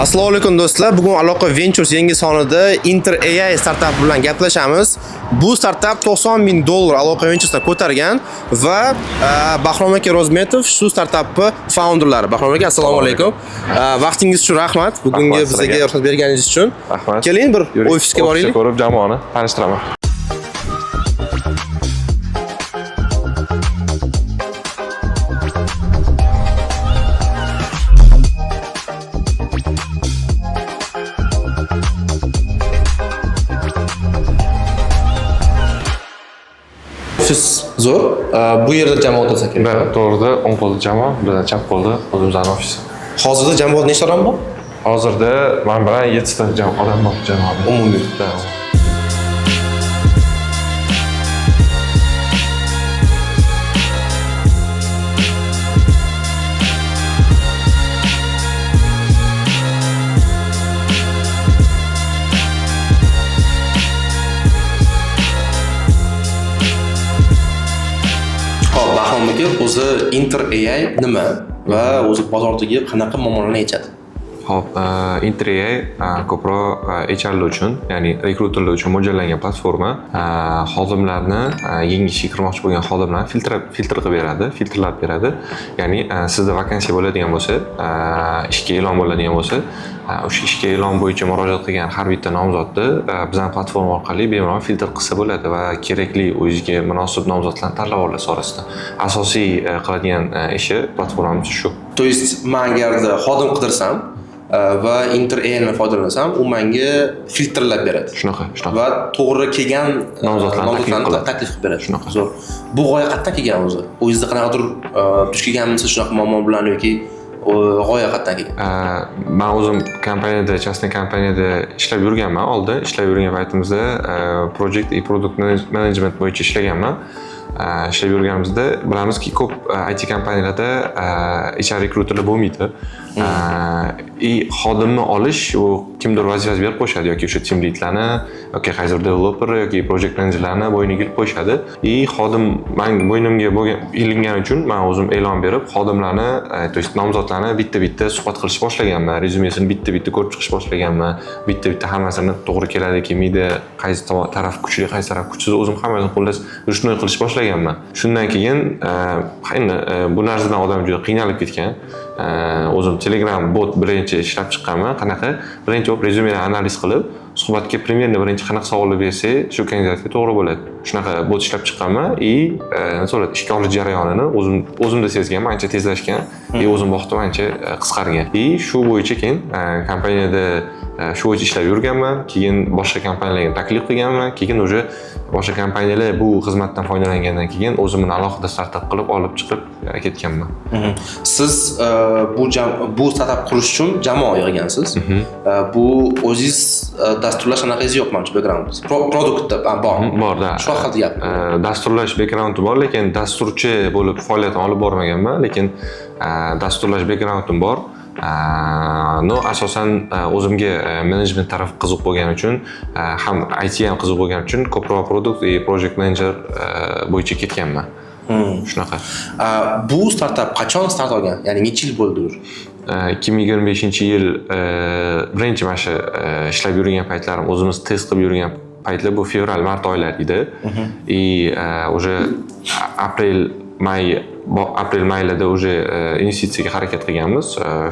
Assalomu alaykum, do'stlar. Bugun Aloqa Ventures yangi sonida Inter AI startap bilan gaplashamiz. Bu startap 90 ming dollar Aloqa Venturesdan ko'targan va Bahrom aka Rozmetov shu startapni founderlari. Bahrom aka, assalomu alaykum. Vaqtingiz uchun rahmat. Bugungi Rahmat bizga sizlarga. ruxsat berganingiz uchun. Rahmat. Keling, bir Yuring, ofisga boraylik. Ko'rib, jamoani tanishtiraman. Ofis zo'r. Bu yerda jamoa o'tirsa kerak. Bir to'g'rida, o'ng qo'lda jamoa, bizdan chap qo'lda o'zimizning ofis. Hozirda jamoada nechta odam bor? Hozirda man bilan 7 ta odam bor jamoada. Umumiy. Да. Xo'p, Bahrom aka, o'zi Inter AI nima va o'zi bozordagi qanaqa muammolarni yechadi? Xo'p, Inter AI ko'proq HRlar uchun, ya'ni rekruterlar uchun mo'ljallangan platforma. Xodimlarni, yangi ishga kirmoqchi bo'lgan xodimlarni filtr qilib beradi, filtrlab beradi. Ya'ni sizda vakansiya bo'ladigan bo'lsa, ishga e'lon bo'ladigan bo'lsa, o'sha ishga e'lon bo'yicha murojaat qilgan har bitta nomzodni bizning platforma orqali bemalol filtr qilsa bo'ladi va kerakli, o'ziga munosib nomzodlarni tanlab olasiz orasidan. Asosiy qiladigan ishi platformamiz shu. То есть man agarda xodim qidirsam va Inter AI'ni foydalansam, u menga filtrlab beradi. Shunaqa, shunaqa. Va to'g'ri kelgan Nomzodlarni taklif nomzodlarni qiladi. taklif qilib beradi. Shunaqa. Zo'r. Bu g'oya qayerdan kelgan o'zi? O'zingizda qanaqadir duch kelganmisiz shunaqa muammo bilan yoki g'oya qayerdan kelgan? Man o'zim kompaniyada, частный kompaniyada ishlab yurganman oldin. Ishlab yurgan paytimizda project и product management bo'yicha ishlaganman. Ishlab yurganimizda bilamizki, ko'p IT kompaniyalarda HR rekruterlar bo'lmaydi. И xodimni olish u kimdir vazifasi berib qo'yishadi yoki o'sha team leadlarni yoki qaysidir developer yoki project managerlarni bo'yniga ilib qo'yishadi. И xodim man bo'ynimga bo'lgan ilingani uchun man o'zim e'lon berib, xodimlarni, то есть nomzodlarni bitta-bitta suhbat qilishni boshlaganman, rezyumesini bitta-bitta ko'rib chiqishni boshlaganman, bitta-bitta hammasini to'g'ri keladi, kelmaydi, qaysi taraf kuchli, qaysi taraf kuchsiz, o'zim hammasini xullas ручной qilishni boshlaganman. Shundan keyin endi bu narsadan odam juda qiynalib ketgan. O'zim Telegram bot birinchi ishlab chiqqanman. Qanaqa? Birinchi bo'lib rezyumeni analiz qilib, suhbatga примерно birinchi qanaqa savollar bersak, shu kandidatga to'g'ri bo'ladi. Shunaqa bot ishlab chiqqanman и nima bo'ladi, ishga olish jarayonini o'zim o'zimda sezganman, ancha tezlashgan и o'zim vaqtim ancha qisqargan. И shu bo'yicha keyin kompaniyada shu bo'yicha ishlab yurganman, keyin boshqa kompaniyalarga taklif qilganman, keyin уже boshqa kompaniyalar bu xizmatdan foydalangandan keyin o'zimni alohida startap qilib olib chiqib ketganman. Siz bu startap qurish uchun jamoa yig'gansiz. Bu o'zingiz dasturlash anaqangiz yo'q manimcha, backgroundingiz. Produktda bor. Bor, да. Shu haqida gapiring. Dasturlash backgroundim bor, lekin dasturchi bo'lib faoliyatni olib bormaganman, lekin dasturlash backgroundim bor. Но asosan o'zimga menejment tarafi qiziq bo'lgani uchun, ham IT ham qiziq bo'lgani uchun ko'proq product и project manager bo'yicha ketganman. Shunaqa. Bu startap qachon start olgan? Ya'ni necha yil bo'ldi уже? 2025 yil birinchi mana shu ishlab yurgan paytlarim, o'zimiz test qilib yurgan paytlar, bu fevral, mart oylari edi. И уже aprel, may, aprel, maylarda уже investitsiyaga harakat qilganmiz.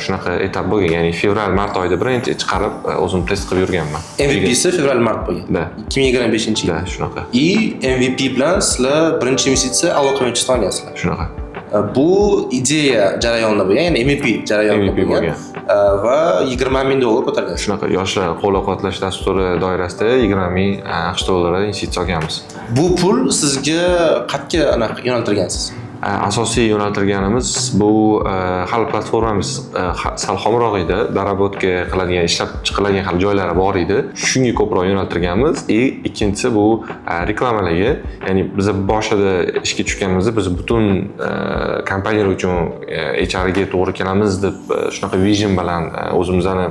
Shunaqa etap bo'lgan, ya'ni fevral, mart oyida birinchi chiqarib, o'zim test qilib yurganman. MVPsi fevral, mart bo'lgan. Да. 2025 yil. Да, shunaqa. И MVP bilan sizlar birinchi investitsiya Aloqa Venturesdan olgansizlar. Shunaqa. Bu ideya jarayonida bo'lgan, ya'ni MVP jarayonida MVP bo'lgan. Bo'lgan. Va 20 ming dollar ko'targansiz. Shunaqa, yoshlar qo'llab-quvvatlash dasturi doirasida 20 ming AQSh dollari investitsiya olganmiz. Bu pul sizga qayerga anaqa yo'naltirgansiz? Asosiy yo'naltirganimiz bu hali platformamiz sal xomroq edi, доработка qiladigan, ishlab chiqiladigan hali joylari bor edi, shunga ko'proq yo'naltirganmiz. И ikkinchisi bu reklamalarga, ya'ni biz boshida ishga tushganimizda biz butun kompaniyalar uchun HRga to'g'ri kelamiz deb shunaqa vision bilan o'zimizni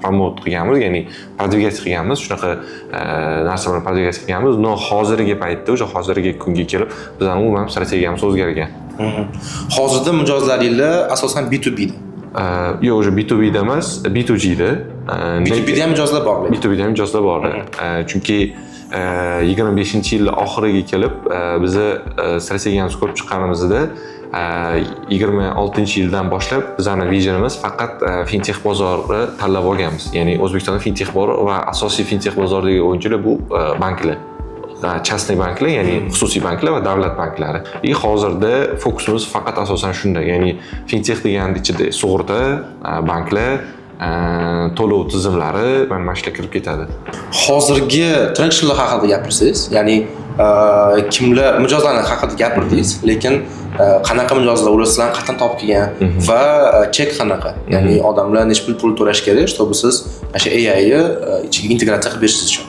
promote qilganmiz, ya'ni продвигать qilganmiz, shunaqa narsa bilan продвигать qilganmiz. Но hozirgi paytda, o'sha hozirgi kunga kelib bizani umuman strategiyamiz o'zgargan. Hozirda mijozlaringlar asosan B2B da. Yo'q, уже B2B'da emas, B2G'da. B2B'da ham mijozlar bor lekin. B2B'da ham mijozlar bor. Chunki 25-yil oxiriga kelib biza strategiyamizni ko'rib chiqqanimizda, 26-yildan boshlab bizani visionimiz faqat fintech bozori tanlab olganmiz. Ya'ni O'zbekistonda fintech bor va asosiy fintech bozoridagi o'yinchilar bu banklar. Частный banklar, ya'ni xususiy banklar va davlat banklari. И hozirda fokusimiz faqat asosan shunda, ya'ni fintech degani ichida sug'urta, banklar, to'lov tizimlari, mana shular kirib ketadi. Hozirgi tractionlar haqida gapirsangiz, ya'ni kimlar, mijozlarni haqida gapirdingiz, lekin qanaqa mijozlar, ular sizlarni qayerdan topib kelgan va chek qanaqa? Ya'ni odamlar necha pul to'lash kerak, чтобы siz mana shu AIni ichiga integratsiya qilib berishingiz uchun?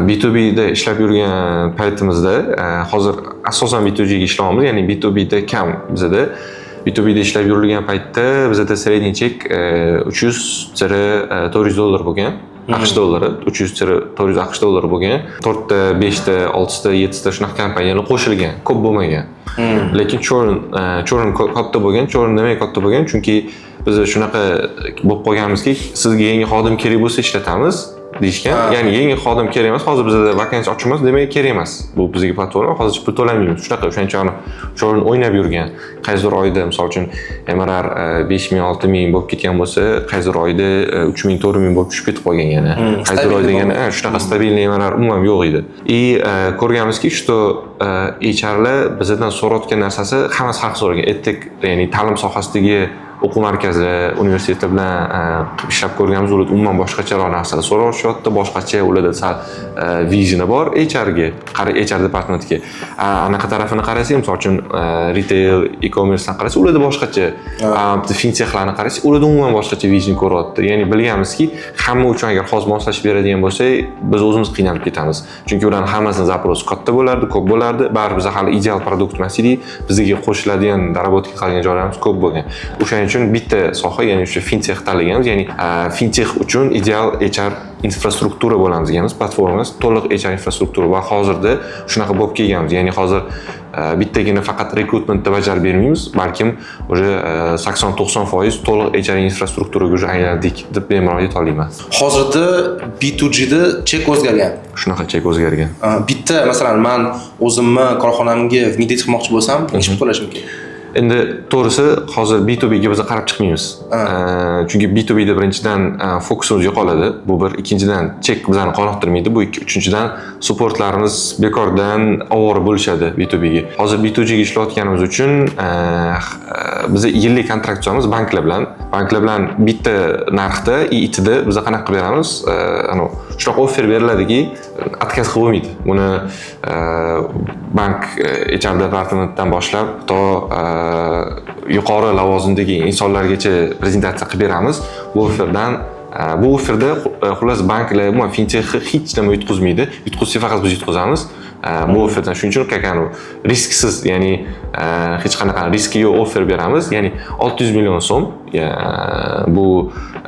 B2B'da ishlab yurgan paytimizda, hozir asosan B2G'ga ishlayapmiz, ya'ni B2B'da kam bizada. B2B'da ishlab yurilgan paytda bizada средний chek 300-400 dollar bo'lgan. AQSh dollari, 300-400 AQSh dollari bo'lgan. To'rtta, beshta, oltita, yettita shunaqa kompaniyalar qo'shilgan, ko'p bo'lmagan. Lekin churn katta bo'lgan. Churn nimaga katta bo'lgan? Chunki biz shunaqa bo'lib qolganmizki, sizga yangi xodim kerak bo'lsa, ishlatamiz deyishgan. Ya'ni yangi xodim kerak emas, hozir bizada vakansiya ochiq emas, demak kerak emas. Bu bizga platforma, hozircha pul to'lamaymiz. Shunaqa, o'shaning uchun churn o'ynab yurgan. Qaysidir oyda, misol uchun, MRR 5 ming, 6 ming bo'lib ketgan bo'lsa, qaysidir oyda 3 ming, 4 ming bo'lib tushib ketib qolgan yana. Qaysidir oyda Stabilniy yana shunaqa стабильный MRR umuman yo'q edi. И ko'rganmizki, что HRlar bizdan so'rayotgan narsasi hammasi har xil so'ragan. EdTech, ya'ni ta'lim sohasidagi o'quv markazi, universitetlar bilan ishlab ko'rganmiz, ular umuman boshqacharoq narsalar so'rashyapti, boshqacha ularda sal visioni bor HRga, qara, HR departamentga. Anaqa tarafini qarasak, misol uchun, retail, e-commerce'ni qarasak, ularda boshqacha. Bitta fintechlarni qarasak, ularda umuman boshqacha vision ko'ryapti. Ya'ni bilganmizki, hamma uchun agar hozir moslashib beradigan bo'lsak, biz o'zimiz qiynalib ketamiz. Chunki ularni hammasini запрос katta bo'lardi, ko'p bo'lardi. Baribir biz hali ideal продукт emas edik. Bizga qo'shiladigan, доработка qiladigan joylarimiz ko'p bo'lgan. O'shaning uchun bitta soha, ya'ni o'sha fintech tanlaganmiz. Ya'ni fintech uchun ideal HR infrastruktura bo'lamiz deganmiz, platformamiz to'liq HR infrastruktura va hozirda shunaqa bo'lib kelganmiz. Ya'ni hozir bittagina faqat rekrutermentda bajarib bermaymiz, balkim уже 80-90% to'liq HR infrastrukturaga уже aylandik deb bemalol ayta olaman. Hozirda B2G'da chek o'zgargan. Shunaqa, chek o'zgargan. Bitta, masalan, man o'zimni korxonamga внедрить qilmoqchi bo'lsam, necha pul to'lashim kerak? Endi to'g'risi, hozir B2Bga biz qarab chiqmaymiz. Chunki B2Bda birinchidan fokusimiz yo'qoladi. Bu bir, ikkinchidan chek bizani qoniqtirmaydi. Bu ikki, uchinchidan supportlarimiz bekordan ovora bo'lishadi B2Bga. Hozir B2Gga ishlayotganimiz uchun biz yillik kontrakt tuzamiz banklar bilan. Banklar bilan bitta narxda и itida biz qanaqa qilib beramiz? Anavi shunaqa offer beriladiki, отказ qilib bo'lmaydi. Buni bank HR departamentdan boshlab to yuqori lavozimdagi insonlargacha prezentatsiya qilib beramiz. Bu offerda xullas banklar, umuman fintech hech nima yutqizmaydi. Yutqizsa, faqat biz yutqizamiz. Bu offerdan shuning uchun как risksiz, ya'ni hech qanaqa riski yo'q offer beramiz. Ya'ni 600 million so'm bu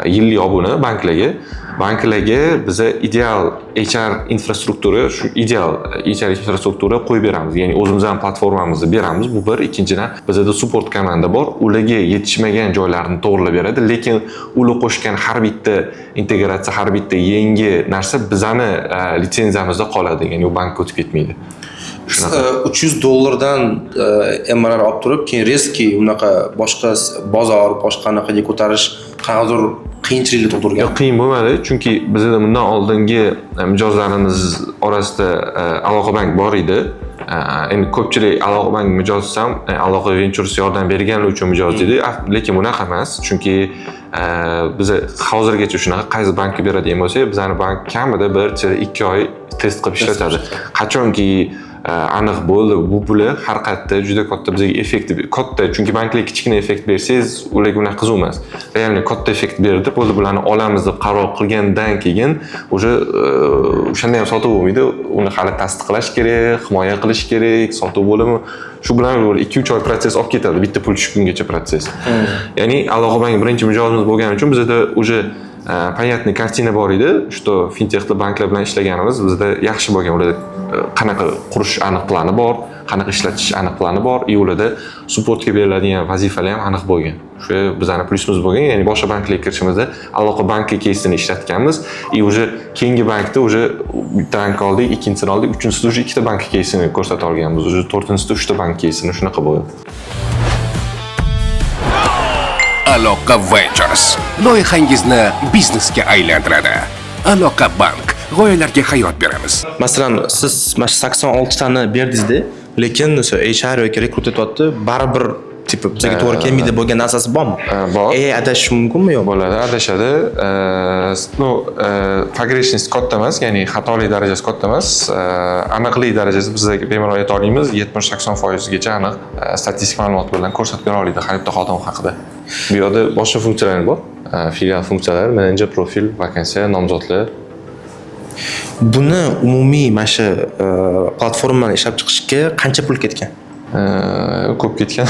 yillik obuna banklarga. Banklarga biza ideal HR infrastruktura, shu ideal HR infrastruktura qo'yib beramiz. Ya'ni o'zimiz ham platformamizni beramiz. Bu bir, ikkinchidan bizada support komanda bor. Ularga yetishmagan joylarni to'g'rilab beradi, lekin ular qo'shgan har bitta integratsiya, har bitta yangi narsa bizani litsenziyamizda qoladi. Ya'ni u bankka o'tib ketmaydi. Shunaqa. 300 dollardan MRR olib turib, keyin резкий unaqa boshqa bozor, boshqa anaqaga ko'tarish qanaqadir qiyinchiliklar tug'dirgan? Yo'q, qiyin bo'lmadi, chunki bizda bundan oldingi mijozlarimiz orasida Aloqa bank bor edi. Endi ko'pchilik Aloqa bank mijoz desam, Aloqa Ventures yordam berganligi uchun mijoz deydi, lekin bunaqa emas, chunki biza hozirgacha shunaqa, qaysi bankka beradigan bo'lsak, bizani bank kamida 1-2 oy test qilib ishlatadi. Qachonki aniq bo'ldi, bu puli har qayerda juda katta bizga effekt katta, chunki banklar kichkina effekt bersangiz, ularga unaqa qiziq emas. Реально katta effekt berdi, bo'ldi, bularni olamiz deb qaror qilgandan keyin уже o'shanda ham sotuv bo'lmaydi, uni hali tasdiqlash kerak, himoya qilish kerak, sotuv bo'limi shu bilan bir 2-3 oy protsess olib ketadi, bitta pul tushgungacha protsess. Ya'ni Aloqa bank birinchi mijozimiz bo'lgani uchun bizada уже Понятный картина bor edi, что fintechda banklar bilan ishlaganimiz bizda yaxshi bo'lgan. Ularda qanaqa qurish aniq plani bor, qanaqa ishlatish aniq plani bor и ularda supportga beriladigan vazifalar ham aniq bo'lgan. O'sha bizani plyusimiz bo'lgan, ya'ni boshqa banklarga kirishimizda Aloqa banki keysini ishlatganmiz и уже keyingi bankda уже bitta bank oldik, ikkinchisini oldik, uchinchisida уже ikkita bank keysini ko'rsata olganmiz, уже to'rtinchisida uchta bank keysini, shunaqa bo'lgan. Aloqa Ventures loyihangizni biznesga aylantiradi. Aloqa Bank, g'oyalarga hayot beramiz. Masalan, siz mana shu 86 tani berdingizda, lekin o'sha HR yoki rekrut aytyapti, baribir типа bizga to'g'ri kelmaydi bo'lgan narsasi bormi? Bor. AI adashishi mumkinmi, yo'qmi? Bo'ladi, adashadi. Ну, погрешность katta emas, ya'ni xatolik darajasi katta emas. Aniqlik darajasi biz bemalol ayta olamiz, 70-80 foizgacha aniq statistik ma'lumot bilan ko'rsatib bera oladi har bitta xodim haqida. Bu yoqda boshqa funksiyalar bor. Filial funksiyalari, menejer, profil, vakansiya, nomzodlar. Buni umumiy mana shu platformani ishlab chiqishga qancha pul ketgan? Ko'p ketgan.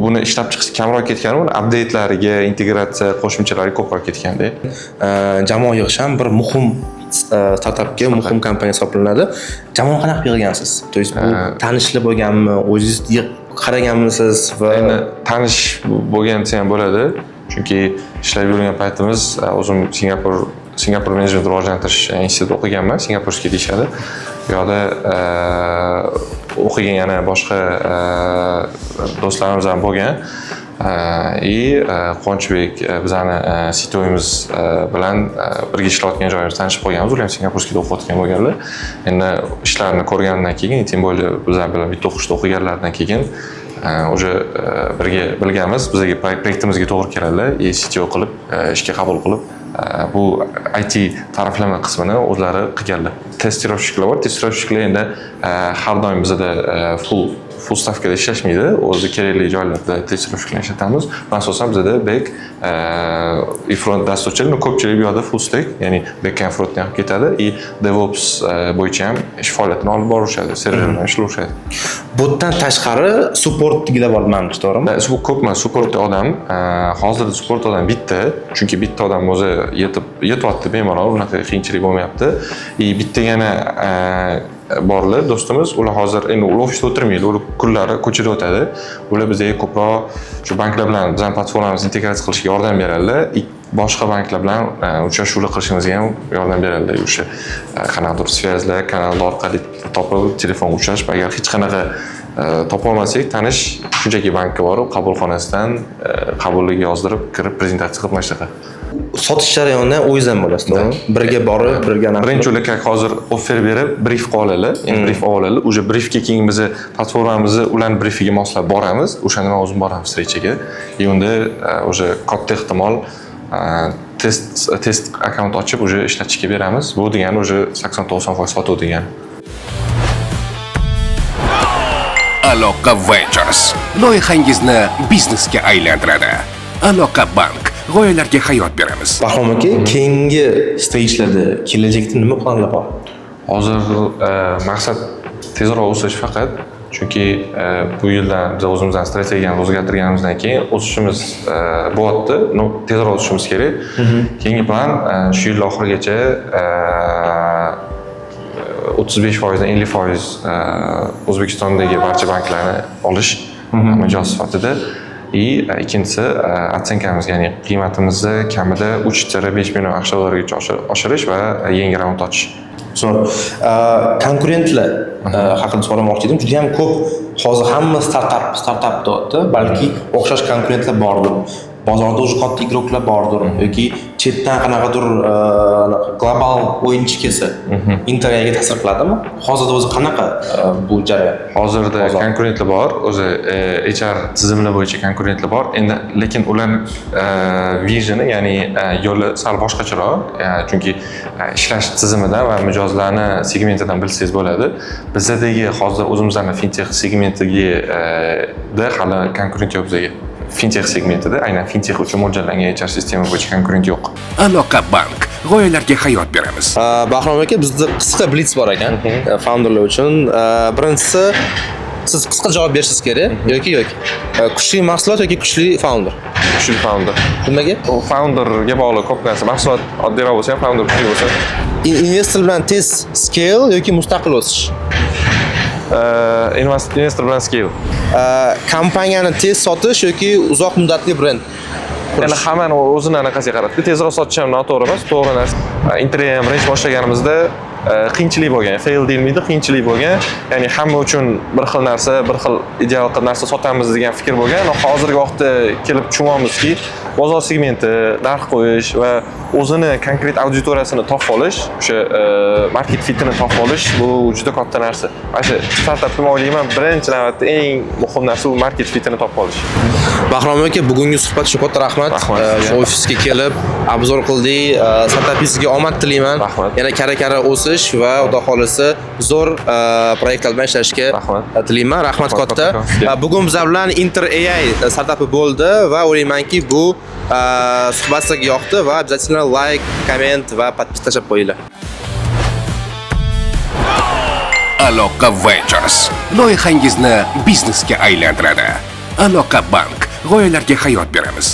Buni ishlab chiqish kamroq ketgan, uni updatelariga, integratsiya qo'shimchalariga ko'proq ketganda. Jamoa yig'ish ham bir muhim, startapga muhim kompaniya hisoblanadi. Jamoa qanaqa yig'gansiz? То есть bu tanishlar bo'lganmi, o'zingiz qaraganmisiz va Endi tanish bo'lgan desa ham bo'ladi, chunki ishlab yurgan paytimiz o'zim Singapur menejment rivojlantirish institutida o'qiganman, сингапурский deyishadi. Bu yoqda o'qigan yana boshqa do'stlarimiz ham bo'lgan. И Quvonchbek, bizani CTO'miz bilan birga ishlayotgan joyimiz tanishib qolganmiz. Ular ham сингапурский da o'qiyotgan bo'lganlar. Endi ishlarini ko'rgandan keyin, тем более bizlar bilan bitta o'qishda o'qiganlaridan keyin уже birga bilganmiz, bizga proyektimizga to'g'ri keladilar и CTO qilib ishga qabul qilib, bu IT taraflama qismini o'zlari qilganlar. Тестировщик lar bor. Тестировщик lar endi har doim bizada full stavkada ishlashmaydi, o'zi kerakli joylarda тестировщик lar ishlatamiz. Asosan bizada back и front dasturchilar, но ko'pchilik bu yoqda full stack, ya'ni back ham, frontni ham ketadi и DevOps bo'yicha ham ish faoliyatini olib borishadi, server bilan ishlayverishadi. Botdan tashqari supportdagilar bor manimcha, to'g'rimi? Da, ko'p emas, supportda odam, hozirda support odam bitta, chunki bitta odam o'zi yetyapti bemalol, unaqa qiyinchilik bo'lmayapti. И bitta yana borlar do'stimiz, ular hozir endi ular ofisda o'tirmaydi, ular kunlari ko'chada o'tadi. Ular bizga ko'proq shu banklar bilan bizani platformamizni integratsiya qilishga yordam beradilar. И boshqa banklar bilan uchrashuvlar qilishimizga ham yordam beradilar. O'sha qanaqadir связь lar, kanallar orqali topib, telefon uchrashib, agar hech qanaqa topolmasak, tanish, shunchaki bankka borib, qabulxonasidan qabuliga yozdirib, kirib, prezentatsiya qilib, mana shunaqa. Sotish jarayonida o'zingiz ham bo'lasiz, to'g'rimi? Birga borib, birga anaqa. Birinchi ular как hozir offer berib, brief qilib oladilar, endi brief olib oladilar. Уже briefga keyin bizni platformamizni ularni briefiga moslab boramiz. O'shanda man o'zim boraman встреча ga и unda уже katta ehtimol test akkaunt ochib, уже ishlatishga beramiz. Bu degani уже 80-90% sotuv degani. Aloqa Ventures loyihangizni biznesga aylantiradi. Aloqa Bank, g'oyalarga hayot beramiz. Bahrom aka, keyingi stagelarda, kelajakda nima planlar bor? Hozir maqsad tezroq o'sish faqat, chunki bu yildan biz o'zimizni strategiyani o'zgartirganimizdan keyin o'sishimiz bo'lyapti, но tezroq o'sishimiz kerak. Keyingi plan shu yil oxirigacha 35 foizdan 50% O'zbekistondagi barcha banklarni olish mijoz sifatida и ikkinchisi оценка miz, ya'ni qiymatimizni kamida 3-5 million AQSh dollarigacha oshirish va yangi raund ochish. Zo'r. Konkurentlar haqida so'ramoqchi edim. Juda ham ko'p hozir, hamma startap, startap deyapti. Balki o'xshash konkurentlar bordir. Bozorda уже katta игрок lar bordir yoki chetdan qanaqadir anaqa global o'yinchi kelsa, Interga ta'sir qiladimi? Hozirda o'zi qanaqa bu jarayon? Hozirda Bozor. konkurentlar bor, o'zi HR tizimlar bo'yicha konkurentlar bor. Endi lekin ularni visioni, ya'ni yo'li sal boshqacharoq, chunki ishlash tizimidan va mijozlarni segmentidan bilsangiz bo'ladi. Bizadagi hozir o'zimizni fintech segmentiga da hali konkurent yo'q bizaga. Fintech segmentida aynan fintech uchun mo'ljallangan HR sistema bo'yicha konkurent yo'q. Aloqa Bank, g'oyalarga hayot beramiz. Bahrom aka, bizda qisqa blitz bor ekan founderlar uchun. Birinchisi, siz qisqa javob berishingiz kerak, yoki yoki. Kuchli mahsulot yoki kuchli founder? Kuchli founder. Nimaga? U founderga bog'liq ko'p narsa. Mahsulot oddiyroq bo'lsa ham, founder kuchli bo'lsa. Investor bilan tez scale yoki mustaqil o'sish? Investor bilan scale. Kompaniyani tez sotish yoki uzoq muddatli brend Ya'ni qurish? hammani o'zini anaqasiga qarab. Tezroq sotish ham noto'g'ri emas, to'g'ri narsa. Inter ham birinchi boshlaganimizda qiyinchilik bo'lgan. Fail deyilmaydi, qiyinchilik bo'lgan. Ya'ni hamma uchun bir xil narsa, bir xil ideal qilib narsa sotamiz degan fikr bo'lgan. Ammo hozirgi vaqtda kelib tushunyapmizki, bozor segmenti, narx qo'yish va o'zini konkret auditoriyasini topib olish, o'sha market fitini topib olish, bu juda katta narsa. Mana shu startap nima o'ylayman, birinchi navbatda eng muhim narsa bu market fitini topib olish. Bahrom aka, bugungi suhbat uchun katta rahmat. Rahmat sizga. Shu ofisga kelib обзор qildik. Startapingizga omad tilayman. Rahmat. Yana karra-karra o'sish va Xudo xohlasa, zo'r proyektlar bilan ishlashga Rahmat. Tilayman. Rahmat Rahmat katta. kattakon sizga. Bugun bizlar bilan Inter AI startapi bo'ldi va o'ylaymanki, bu suhbat sizlarga yoqdi va обязательно like, comment va подписка tashlab qo'yinglar. Aloqa Ventures loyihangizni biznesga aylantiradi. Aloqa Bank g'oyalarga hayot beramiz.